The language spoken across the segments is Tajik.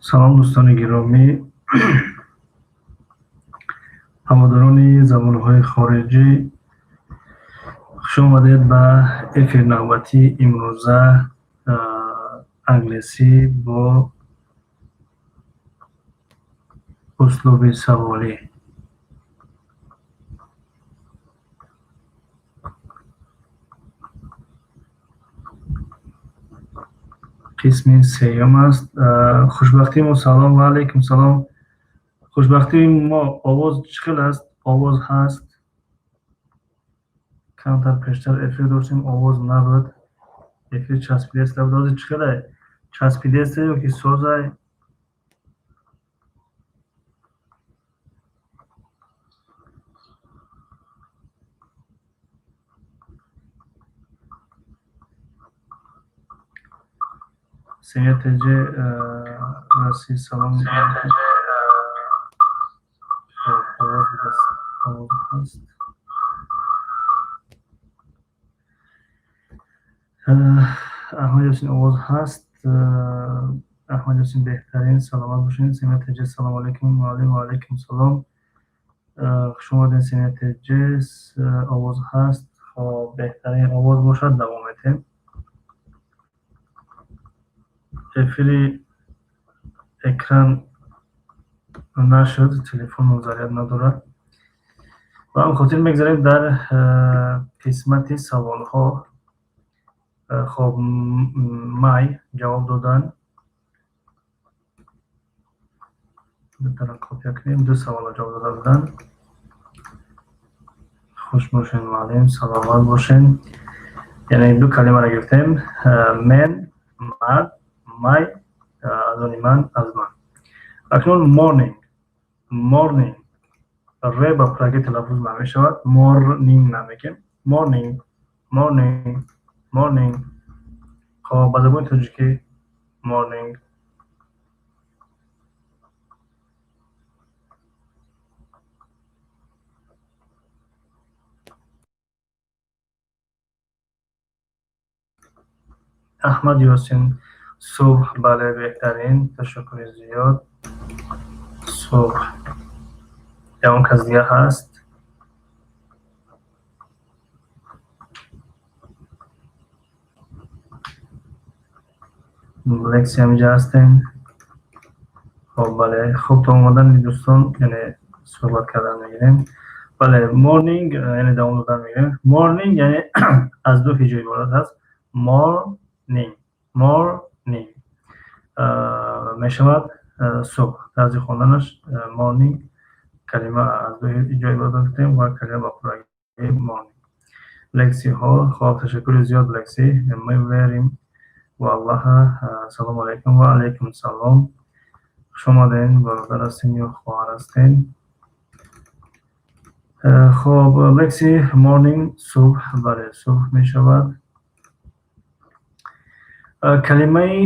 Салом, дӯстони гиромӣ, ҳаводорони забонҳои хориҷӣ. Хуш омадед ба эфири навбатии имрӯза, англисӣ бо услуби саволӣ. Қисми сеюм аст. Хушбахтии мо, салом ва алайкум салом. Хушбахтии мо, овоз чӣ хел аст? Овоз ҳаст? Камтар пештар эфир доштем, овоз набуд, эфир часпидааст буд. Ҳозир чӣ хелай, часпидааст ё ки созай? Семья ТЖ России, салом. Овоз ҳаст. Аҳмад Ёсин, овоз ҳаст. Аҳмад Ёсин, беҳтарин, саломат бошед. Семья ТЖ, салому алайкум, муаллим. Ва алайкум салом, хуш омадед, Семья ТЖ. Овоз ҳаст. Хоб, беҳтарин, овоз бошад, давом метем. Эфири экран нашуд, телефон заряд надорад. Ба ҳамин хотир мегзарем дар қисмати саволҳо. Хоб, май ҷавоб додан. Копия кунем, ду саволро ҷавоб дода буданд. Хуш бошед, муаллим, саломат бошед. Яъне ду калимаро гирифтем: man, мард, my, аз они ман, аз ман. Акнун morning. Morning, р ба пуррагӣ талаффуз намешавад, morning намегем. Morning, morning, morning. Хоб, ба забони тоҷикӣ morning. Аҳмад Ёсин, субҳ. Бале, беҳтарин, ташаккури зиёд. Субҳ. Ягон кас дига ҳаст? Лекси ҳаминҷа ҳастем. Хоб, бале, хуб, то омадани дӯстон, яъне суҳбат кардан мегирем. Бале, morning, яъне давом додан мегирем. Morning, яъне аз ду ҳиҷо иборат аст. Morning, morning мешавад субҳ. Тарзи хонданаш morning. Калима аз ду ҳиҷо иборат гуфтем ва калима ба пуррагӣ morning. Лексиҳо, хоб, ташаккури зиёд, Лекси. Мы верим в Аллаха. Ассалому алайкум. Ва алайкум салом, хуш омадем, бародар ҳастем ё хоҳар ҳастем? Хоб, Лекси, morning, субҳ. Бале, субҳ мешавад. Калимаи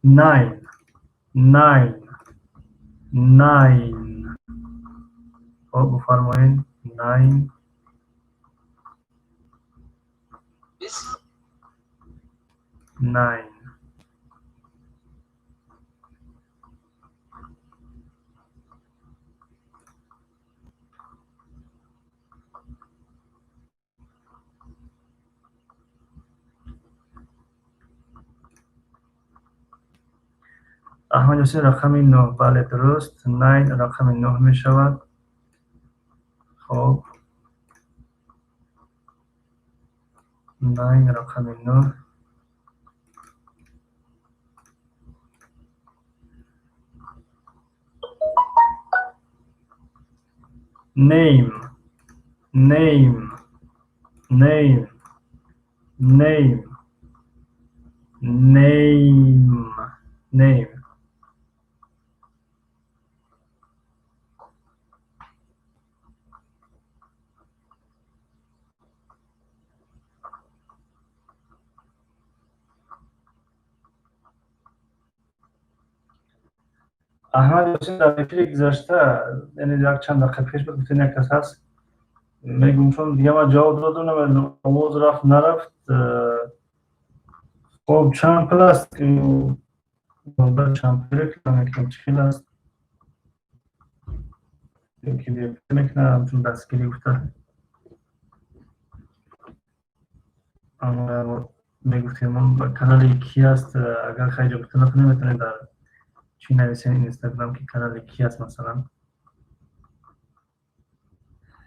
nine, nine, nine. Хоб, бифармоед, nine. Nine. Аҳмад Ёсин, рақами нӯҳ. Бале, дуруст, nine рақами нӯҳ мешавад. Хоб, nine, рақами нӯҳ. Name, name, name, name, name, name. Аҳмад Ёсин, дар эфири гузашта, яъне як чанд дақиқа пеш буд, гуфтем, як кас ҳаст, мегум, чун дига ман ҷавоб додам, намедонам, овоз рафт, нарафт. Хоб, чанд пул аст? Бародар, чанд реклама мекунем, чӣ хел аст? Ёки мекунад, ҳамчун дастгирӣ гуфта мегуфтем, канали ки аст? Агар хайҷа гуфта натонем, метавонед дар чӣ нависем, Инстаграм, ки канали ки аст, масалан.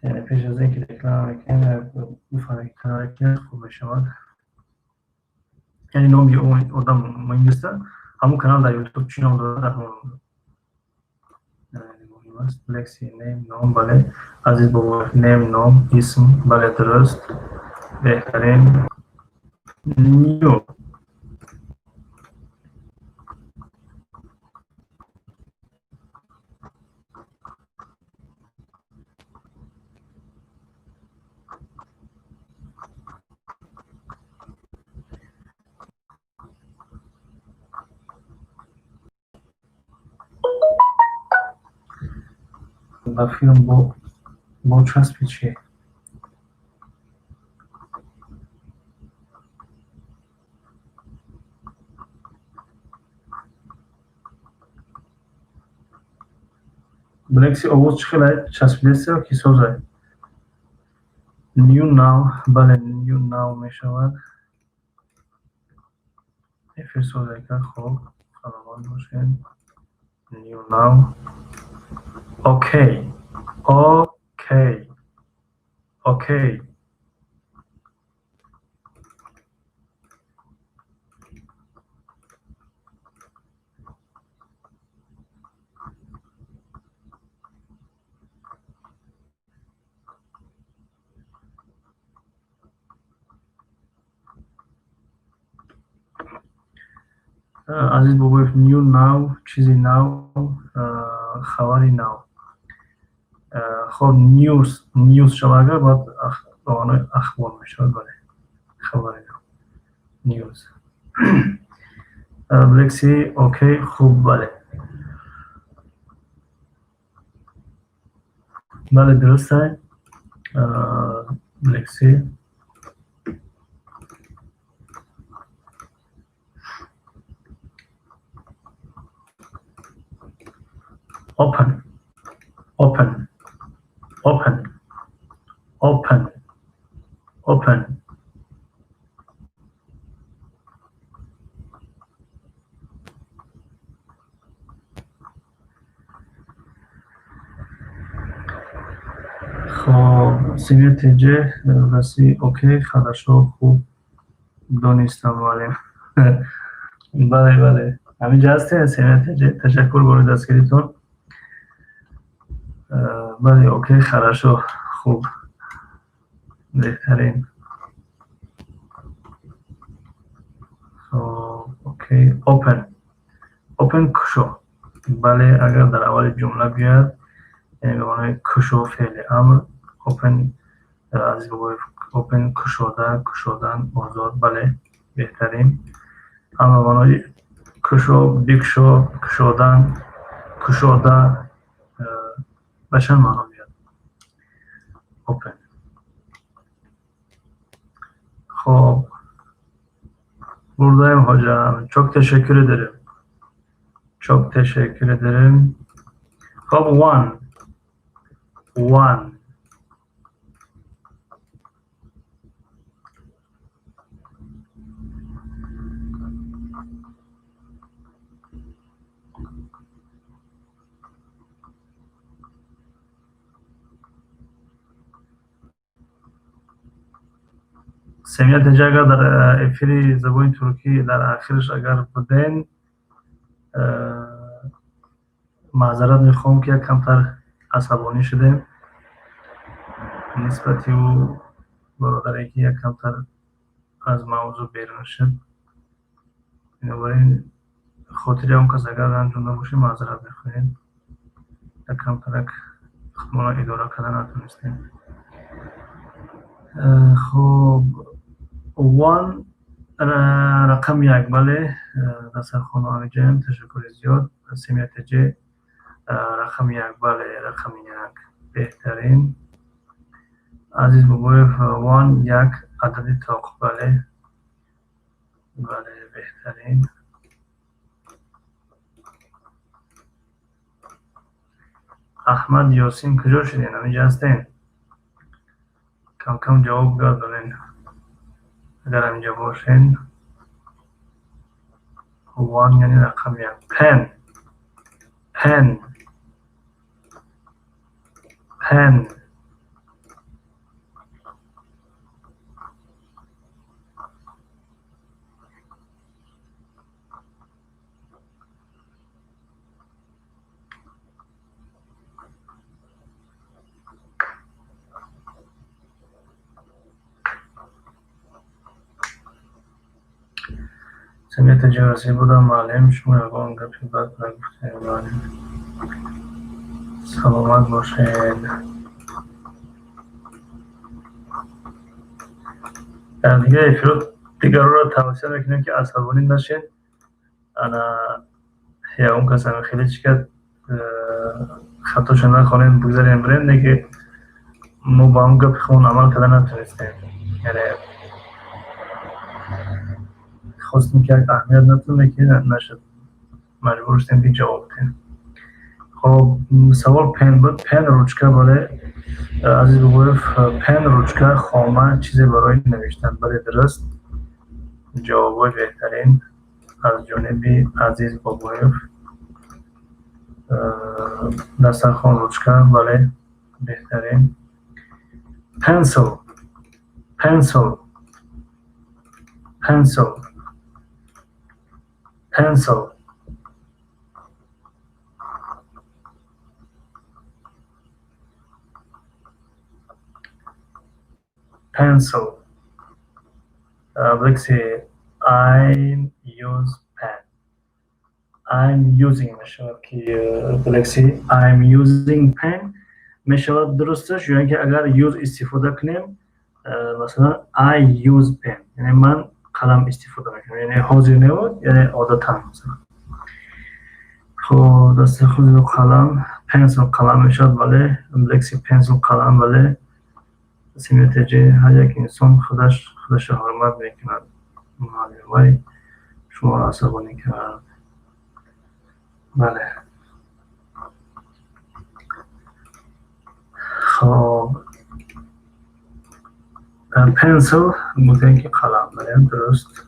Яъне пеш аз ин ки реклама мекунем, бифаҳмем, ки канали ки аст, хуб мешавад. Яъне номи одам муҳим нест, ҳамун канал дар Ютуб чӣ ном дорад, ҳамон муҳим аст. Лекси, name, ном, бале. Азиз Бобоев, name, ном, исм, бале, дуруст, беҳтарин. New. Ба филм бо часпи чӣ? Блекси, овоз чӣ хел часпидест ё ки созай? New, нав, бале, new, нав мешавад. Эфир созайка, хоб, саломат бошед. New, нав. Okay. Азиз Бобоев, new, нав, чизи нав, хабари нав. Хоб, news, news шавад агар, баъд ба маънои ахбор мешавад, бале, хабари нав, news. Лекси, okay, хуб, бале. Бале, дуруст ай. Лекси. Open, open, open, open, open. Хоб, Семия ТЖ, раси, okay, хорошо, хуб донистам, муаллим. Бале, бале. Ҳаминҷа ҳастед, Семия ТЖ? Ташаккур барои дастгиритон. Бале, okay, хорошо, хуб. Беҳтарин. Хоб, okay, open. Open, кушо. Бале, агар дар аввали ҷумла биёяд, яъне ба маънои кушо, феъли амр, open, Азиз Бобоев, open, кушода, кушодан, озод, бале, беҳтарин. Ҳам ба маънои кушо, бикушо, кушодан, кушода, ба чанд маъно меяд. Open. Хоб. Buradayım hocam. Çok teşekkür ederim. Çok teşekkür ederim. Хоб, one. One. Семия ТЖ, агар дар эфири забони туркӣ дар ахираш агар буден, маъзарат мехоҳам, ки як камтар асабонӣ шудем нисбати ӯ бародаре, ки як камтар аз мавзӯъ берун шуд. Бинобар ин, хотири он кас агар ранҷонда бошем, маъзарат мехоҳем. Як камтарак худмонро идора карда натонистем. Хоб, one, рақами як, бале, дастархону ҳамиҷаем. Ташаккури зиёд, Семия ТЖ, рақами як, бале, рақами як, беҳтарин. Азиз Бобоев, one, як, адади тоқ, бале, бале, беҳтарин. Аҳмад Ёсин куҷо шудем? Ҳаминҷа ҳастем? Кам-кам ҷавоб гардонед, агар ҳаминҷа бошен. One яъне рақами як. Pen, pen, pen. Самията ҷавасӣ будам, муаллим. Шумо ягон гапи бад нагуфтем, муаллим. Саломат бошед. Дар дигар эфирот дигарро тавсия мекунем, ки асабонӣ нашед. Ана ягон кас ами хеле чӣ кард, хатоша нахонем, бигзарем, бирем, не ки мо ба ҳамон гапи худмон амал карда натонистем. Яъне хостем, ки як аҳамият натонем, ки нашуд, маҷбур шудем, ки ҷавоб диҳем. Хоб, савол pen буд. Pen, ручка, бале. Азиз Бобоев, pen, ручка, хома, чизе барои навиштан. Бале, дуруст. Ҷавобҳои беҳтарин аз ҷониби Азиз Бобоев. Дастархон, ручка, бале, беҳтарин. Pencil, pencil, pencil, pencil. Pencil. Let's see. I use pen. I'm using мешавад ки Galaxy I'm using pen мешавад дурусташ, ё ин ки агар use истифода кунем, масалан, I use pen, яъне ман қалам истифода мекунам, яъне ҳозир небуд, яъне одатан, масалан. Хоб, дастархон, қалам, pencil қалам мешавад, бале. Galaxy, pencil қалам, бале. Симетеҷи ҳар як инсон худаш худашро ҳурмат мекунад. Муаллим вай шуморо асабонӣ кард. Бале. Хоб, pencil гуфтем, ки қалам, бале, дуруст.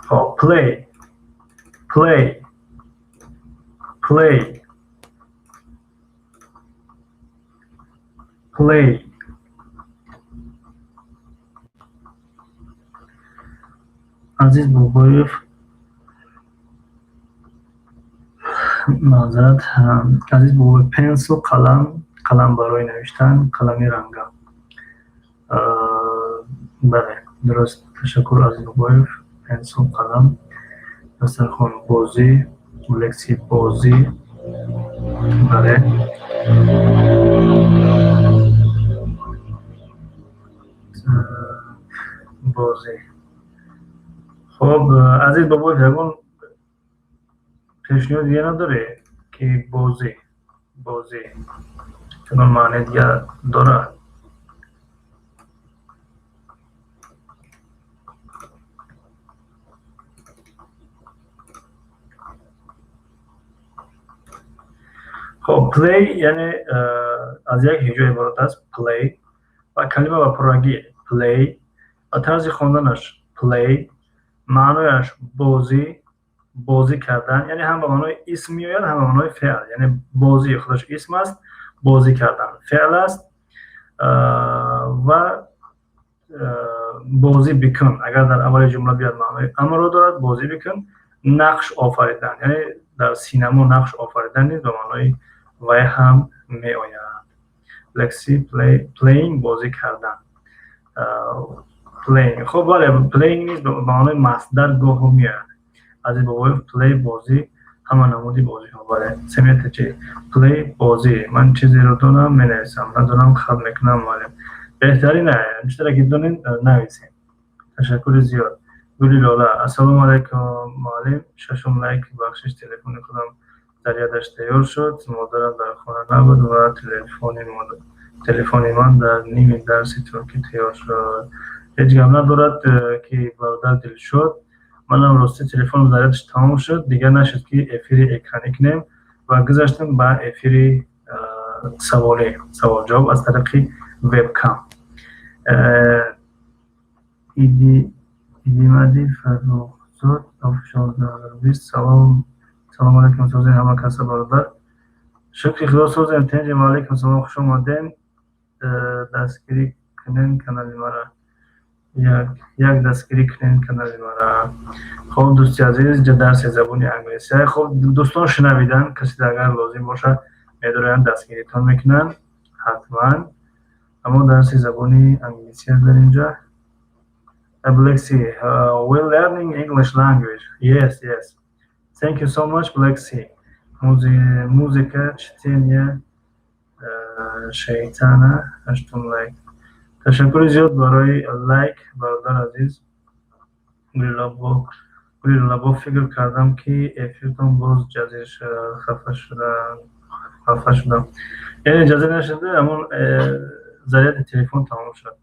Хоб, play, play, play, play. Азиз Бобоев, маъзарат, Азиз Бобоев, pencil қалам, қалам барои навиштан, қалами ранга. Бале, дуруст. Ташаккур, Азиз Бобоев. Pencil қалам, дастархон, бозӣ, лекси, бозӣ, бале. Бозӣ. Хоб, Азиз Бобоев, ягон пешниҳод дига надорӣ, ки бозӣ, бозӣ ягон маънии дига дорад? Хоб, play яъне аз як ҳиҷо иборат аст, play, ва калима ба пуррагӣ play ва тарзи хонданаш play, маънояш бозӣ, бозӣ кардан, яъне ҳам ба маънои исм меояд, ҳам ба маънои феъл. Яъне бозӣ худаш исм аст, бозӣ кардан феъл аст. Ва бозӣ бикун, агар дар аввали ҷумла биёд, маънои амрро дорад, бозӣ бикун. Нақш офаридан, яъне дар синамо нақш офаридан низ ба маънои вай ҳам меояд. Лекси, playing, бозӣ кардан, playing. Хоб, бале, playing низ ба маънои масдар гоҳо меояд. Азиз Бобоев, play бозӣ, ҳама намуди бозиҳо, бале. Семиятачи, play бозӣ. Ман чизеро донам, менависам, надонам, хат мекунам, муаллим. Беҳтарин, чизеро ки донем, нависем. Ташаккури зиёд. Гули Лола, ассалому алайкум, муаллим, шашум лайк. Бахшиш, телефони худам зарядаш тайёр шуд, модарам дар хона набуд ва телефони ман дар ними дарси туркӣ тайёр шуд. Ҳеҷ гап надорад, ки бародар Дилшод, манам ростӣ телефонам зарядаш тамом шуд, дигар нашуд, ки эфири экранӣ кунем. Ва гузаштем ба эфири саволе, савол-ҷавоб аз тариқи вебкам. Идимади Фаррухзод Official 2020. Салом, салом алейкум, созем ҳама каса, бародар. Шукри Худо, созем, тенҷем. Алейкум салом, хуш омадем. Дастгирӣ кунен канали мара, як як дастгирӣ кунен канали мара. Хоб, дӯсти азиз, инҷа дарси забони англисия. Хоб, дӯстон шунавидан, касе агар лозим бошад, медоранд, дастгиритон мекунанд ҳатман. Аммо дарси забони англисия дар инҷа. Black Sea, we're learning English language. Yes. Thank you so much, Black Sea. Музыка, чтение, шайтана, ҳаштум лайк. Ташаккури зиёд барои лайк, бародар азиз. Гулилабо, фикр кардам, ки эфиртон боз ҷазир хафа шудам. Яъне ҷазир нашуда, ҳамон заряди телефон тамом шуд.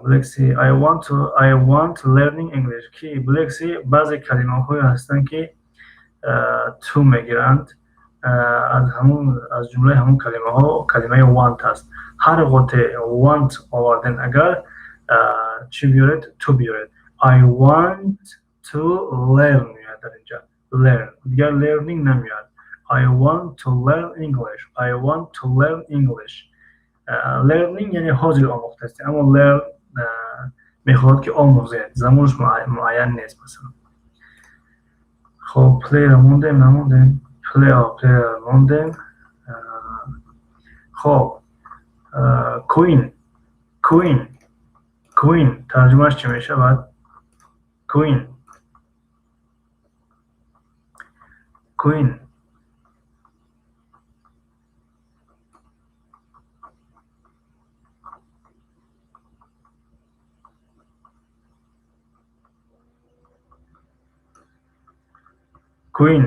Black Sea, I want learning English. Ки Black Sea, баъзе калимаҳое ҳастанд, ки to мегиранд. Аз ҳамун, аз ҷумлаи ҳамун калимаҳо калимаи want аст. Ҳар ғоте want оварден, агар чӣ биёред, to биёред. I want to learn меояд дар инҷа. Learn. Дигар learning намеояд. I want to learn English. I want to learn English. Learning яъне ҳозир омӯхтаастем, аммо learn мехоҳад, ки омӯзед, замонаш муайян нест, масалан. Хоб, play-ро мондем, намондем? Play мондем. Хоб, queen, queen, queen тарҷумааш чӣ мешавад? Queen, queen, queen.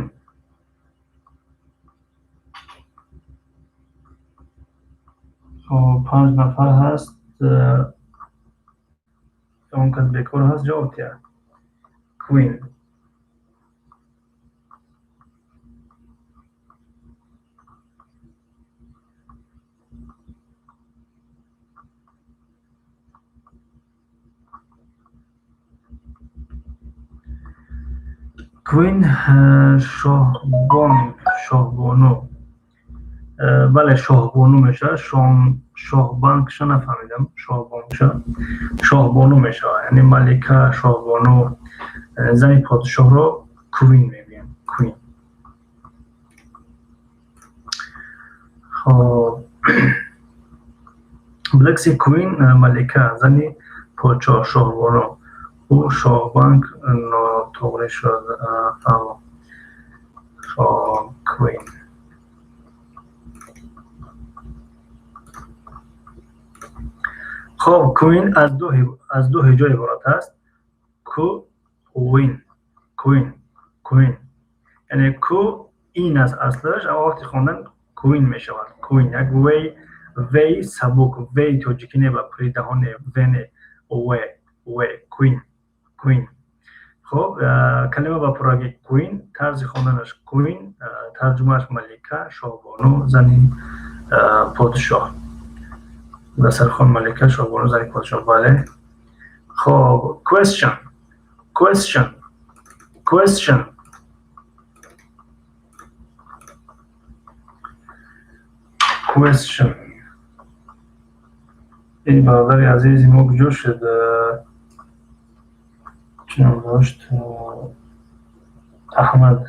Хоб, панҷ нафар ҳаст. Он кас бекор ҳаст, ҷавоб диҳад. Queen, queen, шоҳбон, шоҳбону. Бале, шоҳбону мешавад. Шоҳбанкша нафаҳмидам, шоҳбонша, шоҳбону мешавад, яъне малика, шоҳбону, зани подшоҳро queen мегӯем, queen. Хоб, Black Sea, queen малика, зани подшоҳ, шоҳбону. Ӯ шоҳбанк нотуғрӣ шуд. Фаҳмо. Хоб, queen. Хоб, queen аз ду ҳиҷо иборат аст. Ку win, queen, queen, яъне ку ин аст аслаш, аммо вақти хондан queen мешавад. Queen, як вей, вей сабук, вей тоҷикӣ не, ба пури даҳон не, в не, в, в, queen, queen. Хоб, калима ба пуррагӣ queen, тарзи хонданаш queen, тарҷумааш малика, шоҳбону, зани подшоҳ. Дастархон, малика, шоҳбону, зани подшоҳ, бале. Хоб, question, question, question, question. Ин бародари азизи мо куҷо шуд? Чӣ ном дошт? Аҳмад,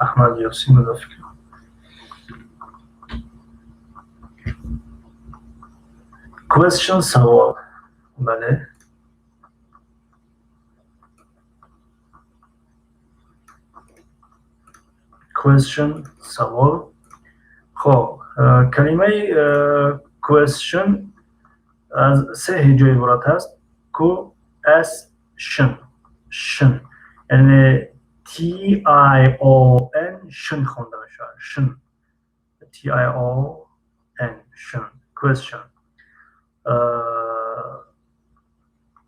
Аҳмад Ёсин буда, фикр. Question, савол, бале. Question, савол. Хоб, калимаи question аз се ҳиҷо иборат аст. Ку с шн, шн, яъне t i o n, шн хонда мешавад, шн, t i o n, шн. Question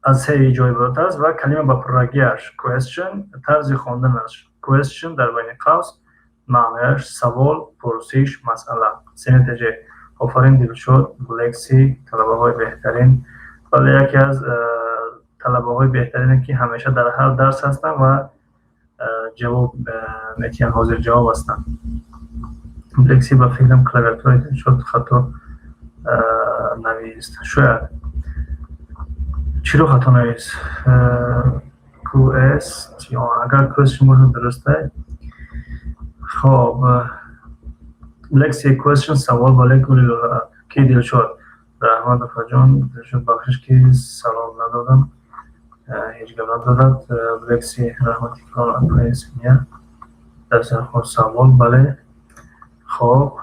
аз се ҳиҷо иборат аст ва калима ба пуррагиаш question, тарзи хонданаш question, дар байни қавс Маънояш савол, пурсиш, масъала. Сенетеже, офарин, Дилшод, Лекси, талабаҳои беҳтарин. Вале яке аз талабаҳои беҳтарине, ки ҳамеша дар ҳар дарс ҳастанд ва ҷавоб метиҳанд, ҳозир ҷавоб ҳастанд. Лекси, ба фикрам, клавиатураи Дилшод хато навист. Шояд. Чиро хато навист? QS, агар QS шумо дурустай. Хоб, Лекси, question, савол. Бале, гули ки Дилшод. Раҳмат, афаҷон. Дилшод, бахшиш, ки салом надодам. Ҳеҷ гап надорад. Лекси, раҳмати калон, апаи Синия. Дастархон, савол, бале. Хоб,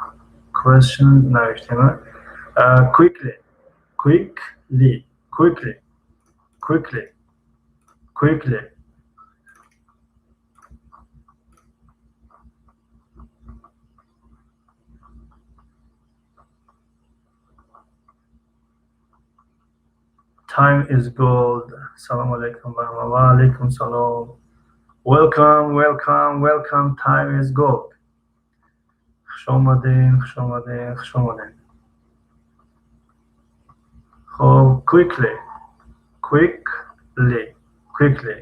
question навиштем. Quickly, quickly, quickly, quickly, quickly. Time is gold. Салом алейкум, ва алейкум салом. Welcome, welcome, welcome. Time is gold. Хуш омадем, хуш омадем, хуш омадем. Хоб, quickly, quickly, quickly.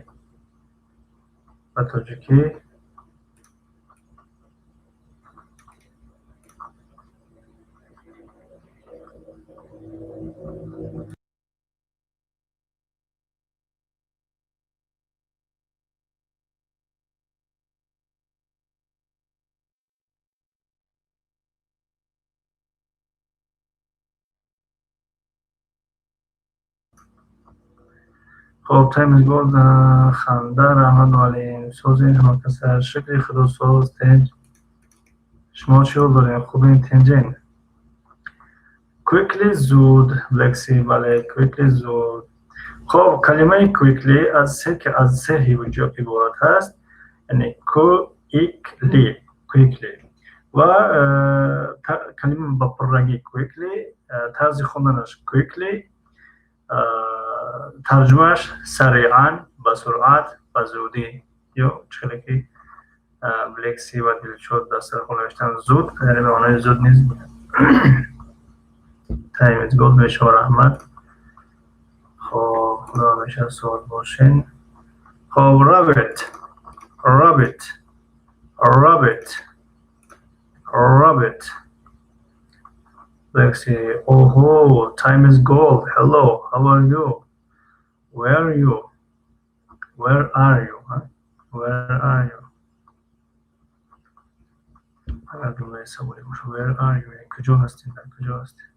Ба тоҷикӣ Хоб, time is gold. Ханда, раҳмат, муаллим. Созин ҳамакаса, шукри худо, соз, тинҷ. Шумо чӣ ҳол дорем? Хубем, тинҷен? Quickly, зуд, Лекси, бале, quickly, зуд. Хоб, калимаи quickly аз се ҳиҷо иборат аст, яъне quickly, quickly ва калима ба пуррангӣ quickly, тарзи хонданаш quickly, тарҷумааш сариан, ба суръат, ба зудӣ, ё чӣ хеле ки Лекси ва Дилшод дастархон навиштан, зуд, яъне маънои зуд низ. Time is gold мешава, раҳмат. Хоб, худо ҳамеша соз бошен. Хоб, rabbit, rabbit, rabbit, rabbit. Lexi, oh, time is gold. Hello, how are you? Where are you? Where are you? Huh? Where are you? Агар ҷумлаи саволе боша, where are you? Куҷо ҳастед? Дар куҷо ҳастед?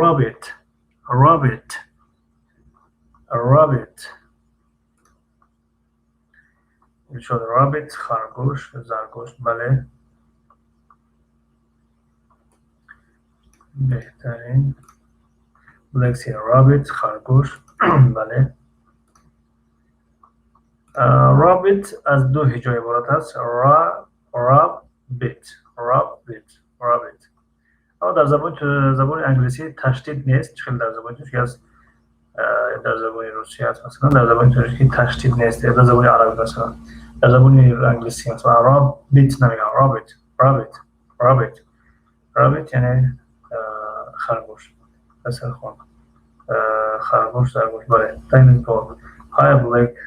Rabbit, rabbit, rabbit. Шуд rabbit, харгӯш, заргӯш, бале. Беҳтарин. Lexi, rabbit, харгӯш, бале. Rabbit аз ду ҳиҷо иборат аст. Ra, rabbit, rabbit, rabbit. Аммо дар забони англисӣ ташдид нест, чӣ хел дар забони тоҷикӣ аст, дар забони русӣ аст, масалан, дар забони тоҷикӣ ташдид нест, дар забони арабӣ, масалан, дар забони англисӣ, масалан, rabbit намегӯям, rabbit, rabbit, rabbit, rabbit, яъне харгӯш, дастархон, харгӯш, заргӯш, бале. Time is gold. Hi, Blake,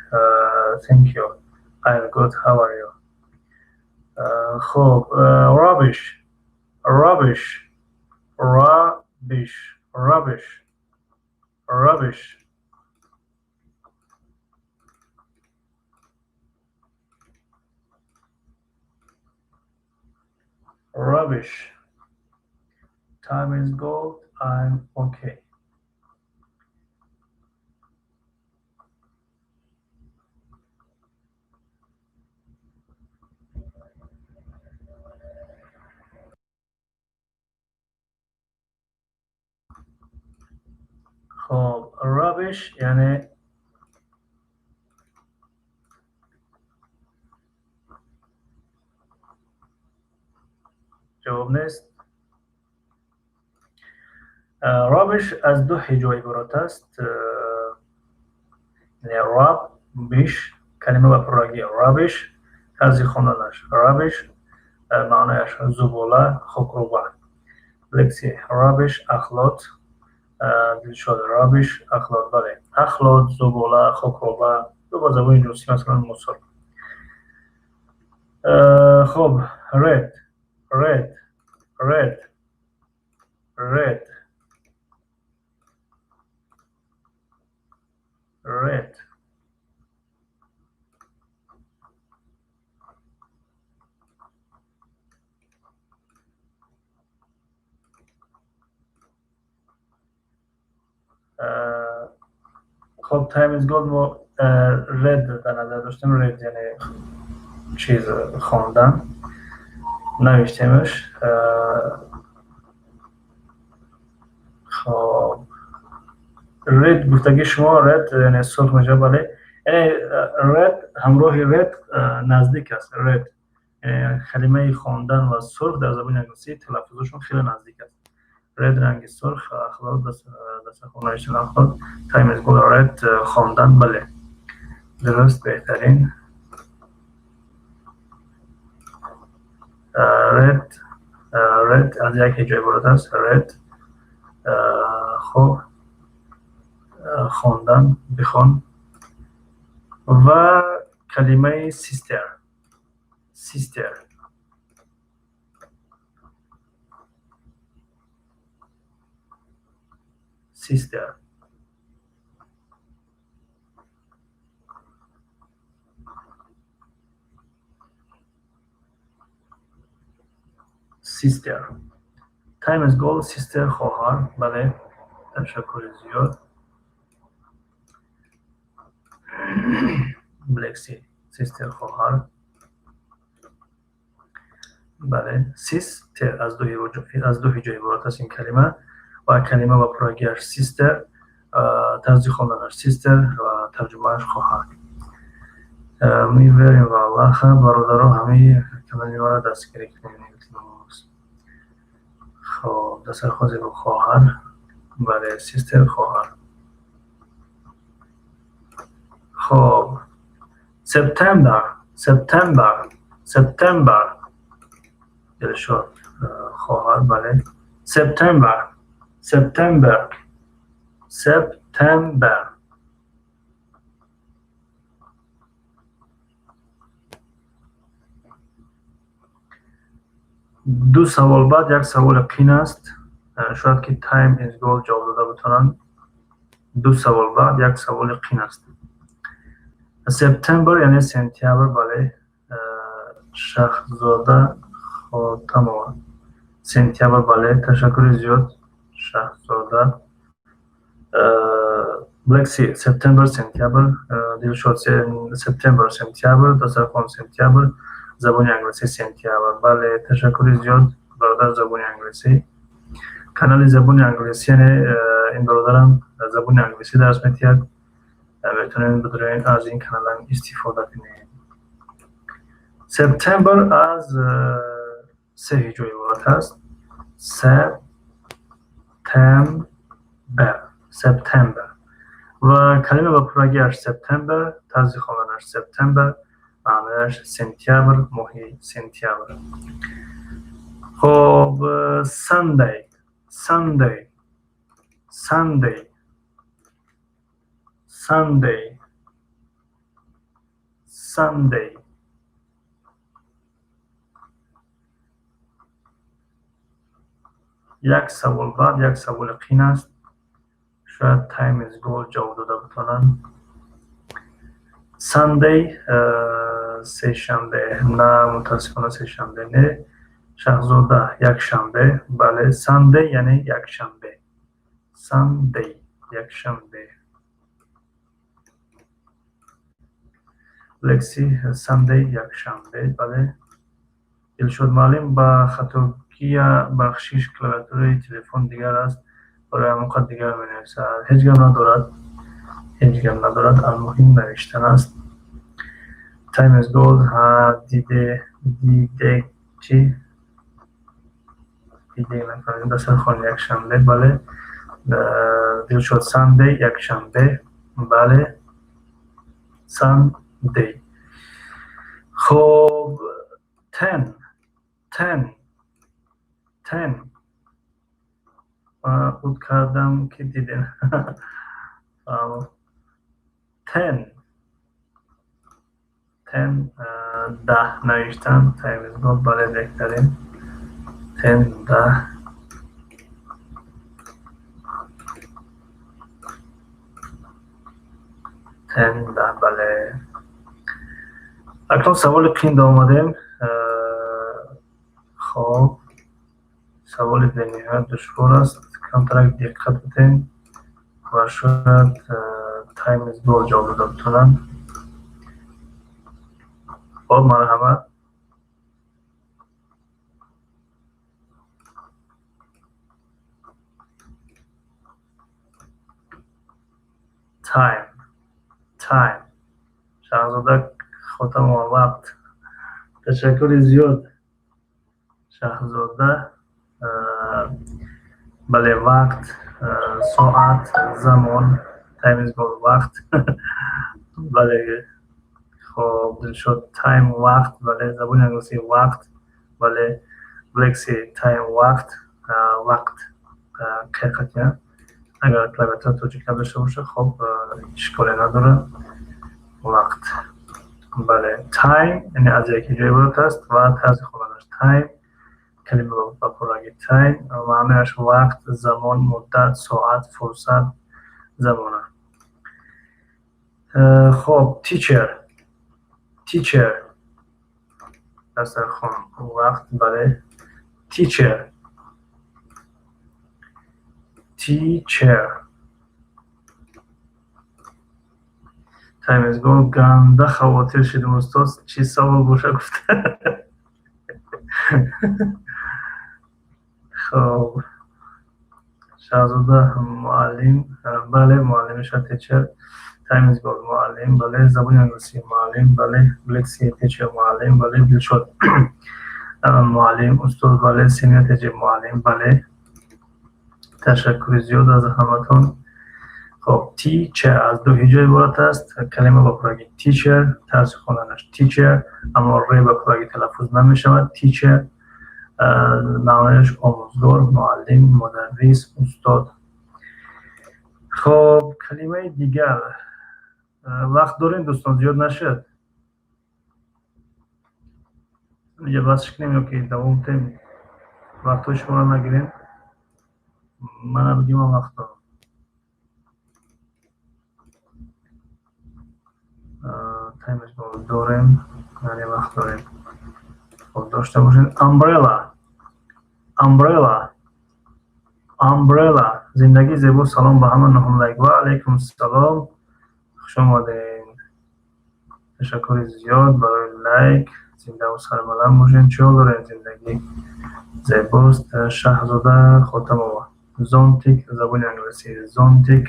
thank you. I'm good. How are you? Хоб, rubbish, rubbish, rubbish, rubbish, rubbish. Rubbish. Time is gold. I'm okay. خب، rubbish یعنی ҷавоб нест. Rubbish аз ду ҳиҷо иборат аст, яъне rub, bish. Калима ба пуррагӣ rubbish, тарзи хонданаш rubbish, маънояш зубола, хокруба. Лекси, rubbish, ахлот. Дилшод, rubbish, ахлот, бале. Ахлот, зубола, хокруба, ё ба забони русӣ масалан мусор. Хоб, read, read, read, read, read. Хоб, Time is gold, мо read дар назар доштем, read яъне чиз хондан, навиштемаш. Хоб, red гуфтагии шумо, red яъне сурх мешавад, бале. Яъне read ҳамроҳи red наздик аст. Red, калимаи хондан ва сурх дар забони англисӣ талаффузашон хеле наздик аст. Red, ранги сурх, ахлот, дастархон навиштан ахлот. Time is gold, read, хондан, бале. Дуруст, беҳтарин. Read, read аз як ҳиҷо иборат аст. Read, хоб, хондан, бихон. Ва калимаи sister, sister, sister, sister. Time is gold, sister, хоҳар, бале. Ташаккури зиёд. Блекси, sister, хоҳар. Бале, sister аз ду ҳиҷо иборат аст ин калима ва калима ба пуррагиаш sister, тарзи хонданаш sister ва тарҷумааш хоҳар. Меверем ва Аллаха, бародаро, ҳамаи канали маро дастгирӣ кунед, илтимос. Хоб, дастархон зебо, хоҳар. Бале, sister, хоҳар. Хоб, September, September, September. Дилшод, хоҳар, бале. September, September, September. Ду савол баъд як саволи қин аст. Шояд ки Time is gold ҷавоб дода битонанд. Ду савол баъд як саволи қин аст. September яъне сентябр, бале. Шаҳзода Хотамова, сентябр, бале. Ташаккури зиёд, Шаҳзода. Блекси, September, сентябр. Дилшод, September, сентябр. Дастархон, сентябр. Забони англисӣ сентябр, бале. Ташаккури зиёд, бародар забони англисӣ. Канали забони англисӣ, яъне ин бародарам забони англисӣ дарс медиҳад. Метавонед бидуред, аз ин каналам истифода кунед. September аз се ҳиҷо иборат аст. September, September. Ва калима ба пуррагиаш September, тарзи хонданаш September, маънояш сентябр, моҳи сентябр. Хоб, Sunday, Sunday, Sunday, Sunday, Sunday. Як савол баъд як саволи қин аст. Шояд Time is gold ҷавоб дода битонанд. Sunday, сешанбе. На, мутаассифона, сешанбе не. Шаҳзода, якшанбе, бале. Sunday яъне якшанбе. Sunday, якшанбе. Лекси, Sunday, якшанбе, бале. Дилшод муаллим, ба хатогия бахшиш, клавиатураи телефон дигар аст, барои ҳамон қад дигар менависад. Ҳеҷ гап надорад, ҳеҷ гап надорад, алмуҳим навиштан аст. Time is gold. Ҳа, диде, диде, чӣ диде, нафаҳмидам. Дастархон, якшанбе, бале. Дилшод, Sunday, якшанбе, бале. Sunday. Day. Хоб, ten, ten, ten. Уд кардам, ки дидем. Ten, ten, 10 навиштан. Time is gold, бале, беҳтарин. Ten, 10. Ten, 10, бале. Акнун саволи қиин омадем. Хоб, саволи бениҳоят душвор аст, камтарак диққат бидем ва шояд Time is gold ҷавоб дода битонанд. Хоб, марҳамат. Time, time. Шаҳзода Хотамова, вақт. Ташаккури зиёд, Шаҳзода. Бале, вақт, соат, замон. Time is gold, вақт, бале. Хоб, Дилшод, time, вақт, бале. Забони англисӣ вақт, бале. Блекси, time, вақт, вақт қиқатия. Агар клавиатура тоҷик надошта боша, хоб, ишколе надорад. Вақт, бале. Time яъне аз як ҳиҷо иборат аст ва тарзи хонданаш time. Калима ба пурраги time, маънояш вақт, замон, муддат, соат, фурсат, замона. Хоб, teacher, teacher. Дастархон, вақт, бале. Teacher, teacher. Time is gold. Ганда хавотир шудем, устоз, чӣ савол боша гуфта. Хоб, Шаҳзода, муаллим, бале, муаллим мешавад teacher. Time is gold, муаллим, бале. Забони англисӣ муаллим, бале. Блекси, teacher, муаллим, бале. Дилшод, муаллим, устод, бале. Семия теҷи, муаллим, бале. Ташаккури зиёд аз ҳаматон. Хоб, teacher аз ду ҳиҷо иборат аст. Калима ба пурраги teacher, тарзи хонданаш teacher, аммо ре ба пурраги талаффуз намешавад. Teacher, маънояш омӯзгор, муаллим, мударрис, устод. Хоб, калимаи дигар. Вақт дорем, дӯстон, зиёд нашуд. Инҷа басш кунем ё ки давом кунем? Вақтҳои шуморо нагирем. Мана бигӣ, ман вақт дорам. Time дорем, яъне вақт дорем. Хоб, дошта бошед. Umbrella, umbrella, umbrella. Зиндагӣ зебо. Салом ба ҳама, нуҳум лайк. Ва алайкум салом, хуш омадед. Ташаккури зиёд барои лайк. Зиндаву сарбаланд бошед. Чӣ ҳол доред? Зиндагӣ зебост. Шаҳзода Хотамова, зонтик, забони англисӣ зонтик.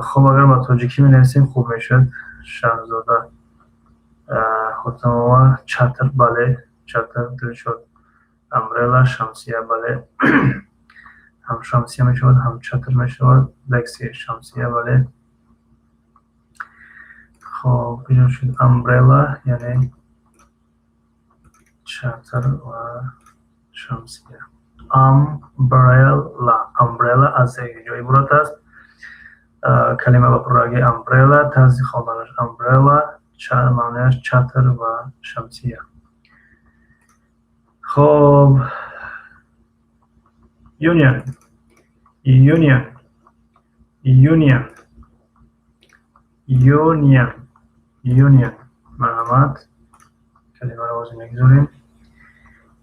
Хуб, агар ба тоҷикӣ менависем, хуб мешуд. Шаҳзода Хотамова, чатр, бале, чатр. Дилшод, umbrella. Шамсия, бале, ҳам шамсия мешавад, ҳам чатр мешавад. Лекси, шамсия, бале. Хоб, инҷо шуд umbrella, яъне чатр ва шамсия. Umbrella, umbrella аз се ҳиҷо иборат аст. Калима ба пурраги umbrella, тарзи хонданаш umbrella, маънояш чатр ва шамсия. Хоб, union, union, union, union, union. Марҳамат, калимаро ҳозир мегузорем.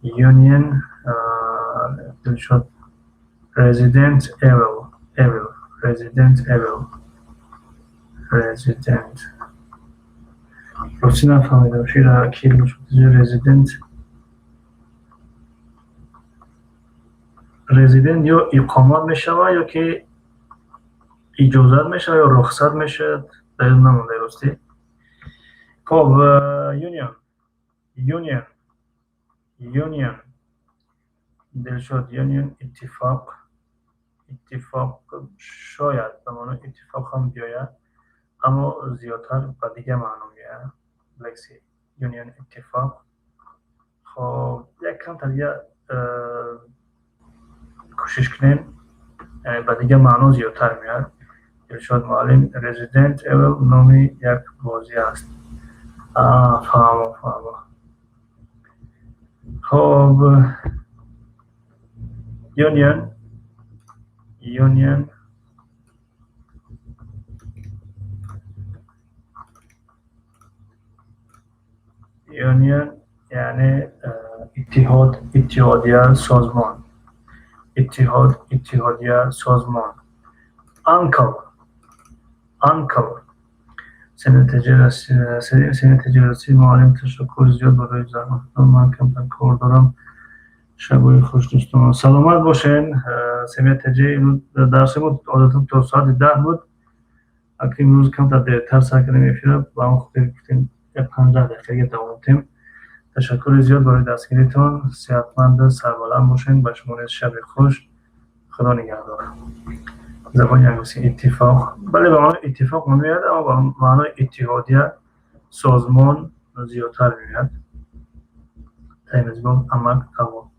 Union. Дилшод, Resident Evil, Evil, Resident Evil, Resident. Рости нафаҳмидам, шира ки Resident. Resident ё иқомат мешавад, ё ки иҷозат мешавад, ё рухсат мешавад, дар ёд намонда, ростӣ. Хоб, union, union, union. Дилшод, union, иттифоқ, иттифоқ. Шояд ба маънои иттифоқ ҳам биёяд. Аммо зиёдтар ба дигар маъно меояд. Лекси union, иттифоқ. Хоб, як камтар дига кӯшиш кунем, ба дигар маъно зиёдтар меояд. Дилшод муаллим, Resident Evil номи як бозӣ аст. Фаҳмо, фаҳмо. Хоб, union, union, union, яъне иттиҳод, иттиҳодия, созмон. Иттиҳод, иттиҳодия, созмон. Uncle, uncle. Сенатаҷи муаллим, ташаккур зиёд барои заҳмататон. Ман камтар кор дорам. Шабои хуш, дӯстон. Саломат бошен. Семиятаҷи, дарси мо одатан то соати 10 буд. Аки имрӯз камтар дертар сар кардем эфира, ба он хотир гуфтем, як 15 дақиқаге давом дем. Ташаккури зиёд барои дастгиритон. Сеҳатманду сарбаланд бошен. Ба шумо низ шаби хуш, Худо нигаҳдор. Забони англисӣ иттифоқ. Бале, ба маънои иттифоқ меояд, аммо ба маънои иттиҳодия, созмон зиёдтар меояд. Таймизгон, амак, таво.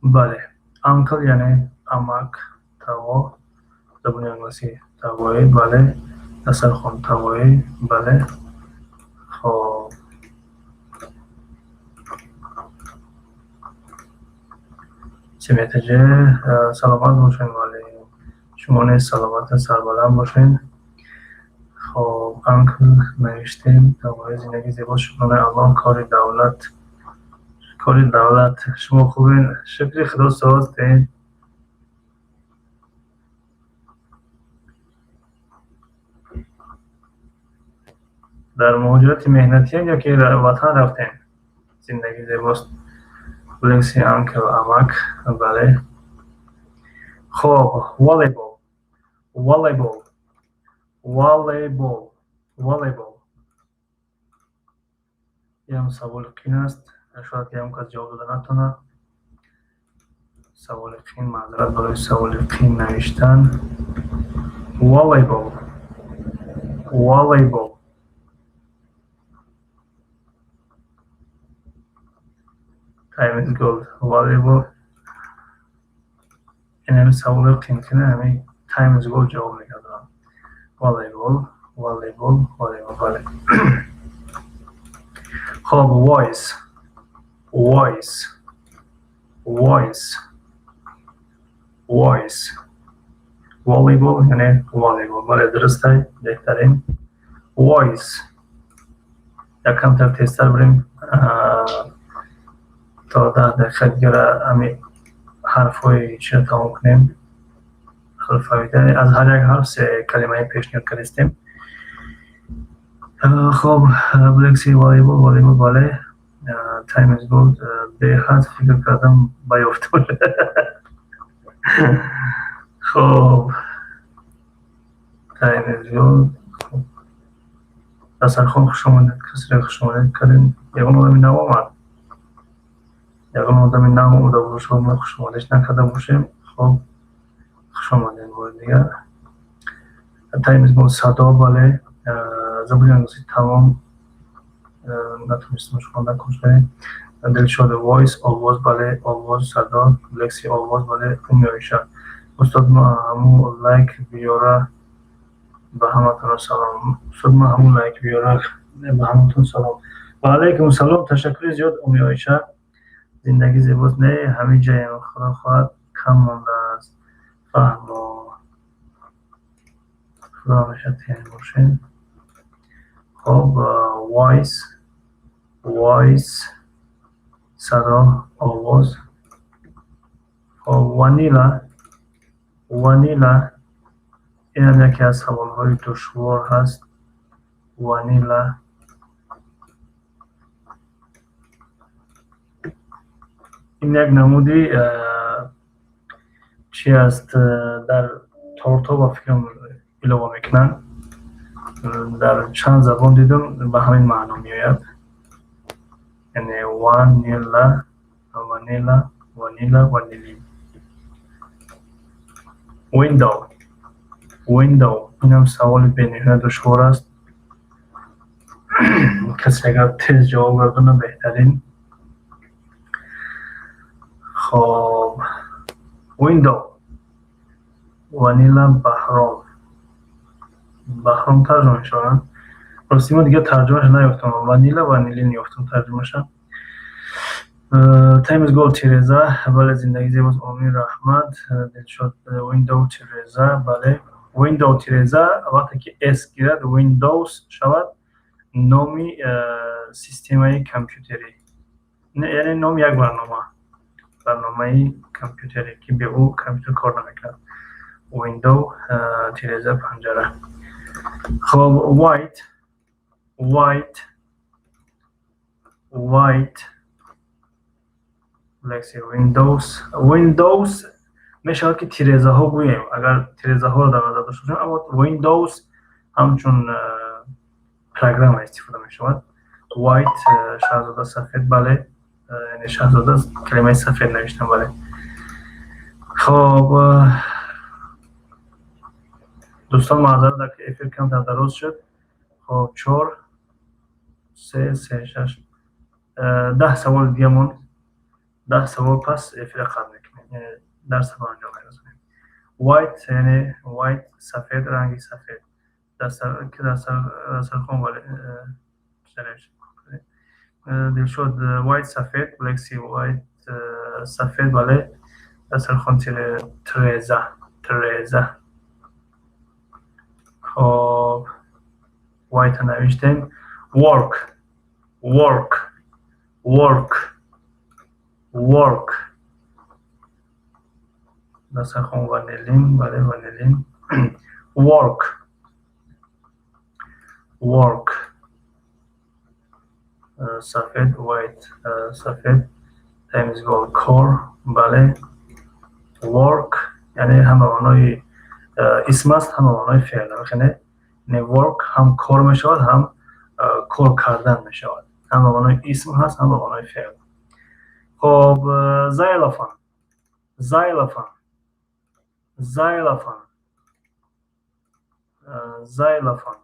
Бале, uncle яъне амак, таво. Забони англисӣ тавоӣ, бале. Дастархон, тавоӣ, бале. Хоб, семиятаҷе, саломат бошед, муаллим. Шумо низ саломату сарбаланд бошед. Хоб, uncle навиштем. Тавои, зиндагӣ зебо, шукронаи Аллоҳ, кори давлат, кори давлат. Шумо хубен? Шукри Худо, созтен. Дар муҳоҷирати меҳнатиен ё ки ватан рафтем? Зиндагӣ зебост. Лекси, uncle, амак, бале. Хоб, волейбол, волейбол, волейбол, волейбол. Ям саволи қин аст, шояд ягон кас ҷавоб дода натавонад. Саволи қин, маъзарат барои саволи қин навиштан. Волейбол, волейбол. Time is gold. Волейбол. Ин ҳами саволи қин қина ҳами time is gold ҷавоб мегардонам. Волейбол, волейбол, волейбол, бале. Хоб, voice, voice, voice, voice. Волейбол яъне волейбол, бале, дурустай, беҳтарин. Voice. Як камтар тезтар бирем, то 10 дақиқа дигара ҳами ҳарфҳои чиро тамом кунем. Алфавит, аз ҳар як ҳарф се калимаи пешниҳод кардистем. Хоб, блекси, волейбол, волейбол, бале. Time is gold. Беҳад фикр кардам, ба ёфтам. Хоб, time is gold. Дастархон, хуш омадед. Касре хуш омадед кардем. Ягон одами нав омад? Ягон одами нав омада бошад, мо хушомадеш накарда бошем. Хоб, хуш омадем бори дигар. Time is gold, садо, бале. Забони англисӣ тамом натонистам хонда кунем. Дилшод, voice, овоз, бале, овоз, садо. Лекси, овоз, бале. Умёиша, устод, ма ҳаму лайк биёра, ба ҳаматон салом. Устод, ма ҳаму лайк биёра, ба ҳаматон салом. Ва алайкум салом, ташаккури зиёд, Умёиша. Зиндагӣ зебост. Не, ҳамин ҷаем, Худо хоҳад, кам мондааст. Фаҳмо, Худо ҳамеша тиянӣ бошем. Хоб, voice, voice, садо, овоз. Хоб, vanilla, vanilla. Инам яке аз саволҳои душвор ҳаст. Vanilla, ин як намуди чи аст, дар тортҳо ба фикрам илова мекунанд. Дар чанд забон дидам, ба ҳамин маъно меояд, яъне vanilla, vanilla, vanilla, ванилин. Window. Window. Инам саволи бениҳоят душвор аст. Касе агар тез ҷавоб гардонад, беҳтарин. Хоб, window, ванила, Баҳром. Баҳром тарҷума мешавад. Рости, мо дигар тарҷумаша наёфтам. Ванила, ванилин ёфтам тарҷумаша. Time is gold, тиреза, бале. Зиндагӣ зебост, омин, раҳмат, Дилшод. Window, тиреза, бале. Window, тиреза. Вақте ки s гирад, Windows шавад, номи системаи компютерӣ, яъне номи як барнома, барномаи компютере, ки бе ӯ компютер кор намекунад. Window, тиреза, панҷара. Хоб, white, white, white. Lexi, Windows. Windows мешавад, ки тирезаҳо гӯем, агар тирезаҳоро дар назар дошта бошем, аммо Windows ҳамчун программа истифода мешавад. White, Шаҳзода, сафед, бале. Яъне Шаҳзода калимаи сафед навиштам, бале. Хоб, дӯстон, маъзарат, дар эфир камтар дароз шуд. Хоб, чор, се, се, шаш, 10 саволи дига монд. 10 савол пас эфира қатъ мекунем, яъне дарса ба анҷом мерасонем. White, яъне white, сафед, ранги сафед. Дастархон, бале. Дилшод, white, сафед. Лекси, white, сафед, бале. Дастархон, тиреза, тиреза. Хоб, white навиштем. Work, work, work, work. Дастархон, ванилин, бале, ванилин. Work, work, сафед, white, сафед. Time is gold, кор, бале. Work яъне ҳам ба маънои исм аст, ҳам ба маънои феъл. Яъне work ҳам кор мешавад, ҳам кор кардан мешавад, ҳам ба маънои исм ҳаст, ҳам ба маънои феъл. Хоб, xylophone, xylophone, xylophone, xylophone.